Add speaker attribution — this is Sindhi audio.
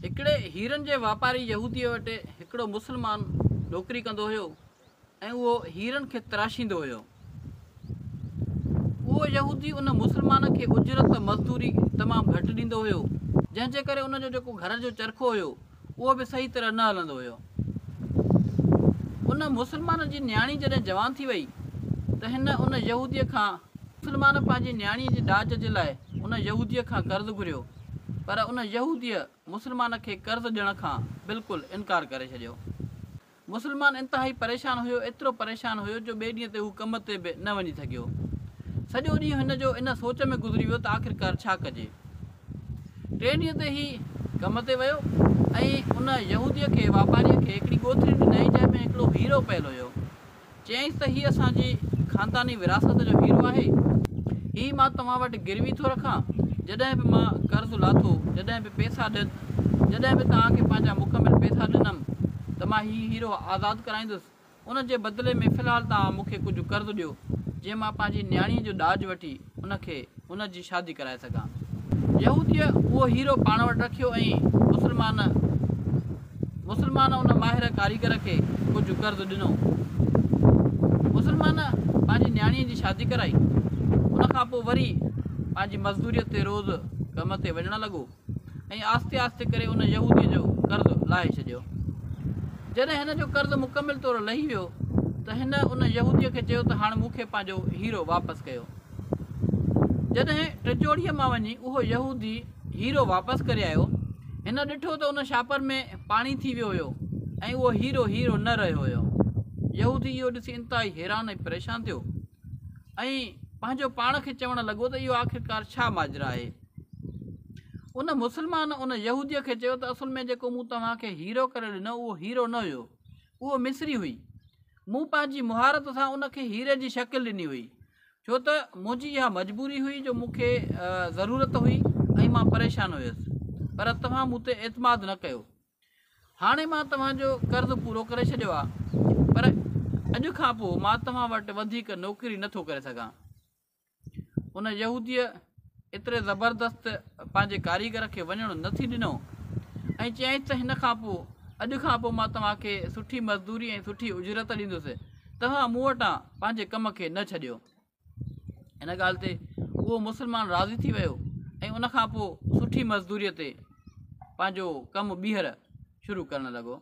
Speaker 1: هڪڙي هيرن جي واپاري يهوديء وٽ هڪڙو مسلمان نوڪري ڪندو هيو ۽ اهو هيرن کي تراشيندو هيو. اهو يهودي ان مسلمان کي اجرت، مزدوري، تمام گهٽ ڏيندو هيو، جنهن جي ڪري ان جو جيڪو گهر جو چرخو هيو، اهو به صحيح طرح نه هلندو هيو. ان مسلمان جي نياڻي جڏهن جوان ٿي وئي ته هن ان يهوديء کان. مسلمان پنهنجي نياڻيء جي ڏاج جي لاء ان يهوديء کان قرض گهريو، پر ان يهوديء مسلمان کي قرض ڏيڻ کان بلڪل انڪار ڪري ڇڏيو. مسلمان انتهائي پريشان هيو، ايترو پريشان هيو جو ٻئي ڏينهن تي هو ڪم تي به نه وڃي سگهيو. سڄو ڏينهن هن جو ان سوچ ۾ گذري ويو ته آخرڪار ڇا ڪجي. ٽئين ڏينهن تي هي ڪم تي ويو ۽ ان يهوديء کي، واپاريء کي، هڪڙي ڳوٿري ڏنائين جنهن ۾ هڪڙو هيرو پيل هيو. چيائينس ته هي اسان جي خانداني وراثت جو هيرو آهي. هي مان توهان وٽ گروي ٿو رکان. جڏهن به مان قرض لاٿو، جڏهن به پئسا جڏهن به توهان کي پنهنجا مڪمل پئسا ڏنم ته مان هي هيرو آزاد ڪرائيندس. ان جي بدلي ۾ في الحال توهان مون کي ڪجهه قرض ڏيو، جيئن مان پنهنجي نياڻيء جو ڏاج وٺي ان کي ان جي شادي ڪرائي سگهان. يهوديء اهو هيرو پاڻ وٽ رکيو ۽ مسلمان مسلمان ان ماهر ڪاريگر کي ڪجهه قرض ڏنو. مسلمان پنهنجي نياڻيء جي شادي ڪرائي. ان کان پوء وري پنهنجي مزدوريء تي روز ڪم تي وڃڻ لڳو ۽ آهستي آهستي ڪري ان يهوديء جو قرض لاهي ڇڏيو. جڏهن هن جو قرض مڪمل طور لهي ويو ته هن ان يهوديء کي چيو ته هاڻ مون کي پنهنجو هيرو واپس ڪيو. جڏهن ٽجوڙيء مان وڃي اهو يهودي هيرو واپس ڪري آيو، هن ڏٺو ته ان شاپر ۾ پاڻي ٿي ويو هيو ۽ اهو هيرو هيرو نه رهيو هيو. يهودي اهو ڏسي انتهائي حيران ۽ پريشان ٿيو ۽ پنهنجو پاڻ کي چوڻ لڳو ته اهو آخرڪار ڇا ماجرا آهي؟ ان مسلمان ان يهوديء کي چيو ته اصل ۾ جيڪو مون توهان کي هيرو ڪري ڏنو اهو هيرو نه هيو، اهو مصري هئي. مون پنهنجي مهارت سان ان کي هيري جي شڪل ڏني هئي. ڇو ته منهنجي اها مجبوري هئي جو مون کي ضرورت هئي ۽ مان پريشان هيس پر توهان مون تي اعتماد نه ڪيو. هاڻي مان توهان جو قرض پورو ڪري ڇڏيو آهي پر اڄ کان پوء مان توهان وٽ وڌيڪ نوڪري نه ٿو ڪري سگهان. ان يهوديء ايتري زبردست پنهنجي ڪاريگر کي وڃڻ نه ٿي ڏنو ۽ چيائينس ته هن کان پوء اڄ کان پوء مان توهان کي سٺي مزدوري ۽ سٺي اجرت ڏيندس توهان مون وٽان پنهنجي ڪم کي نه ڇڏيو. ان ڳالهه تي اهو مسلمان راضي ٿي ويو ۽ ان کان پوء سٺي مزدوريء تي پنهنجو ڪم ٻيهر شروع ڪرڻ لڳو.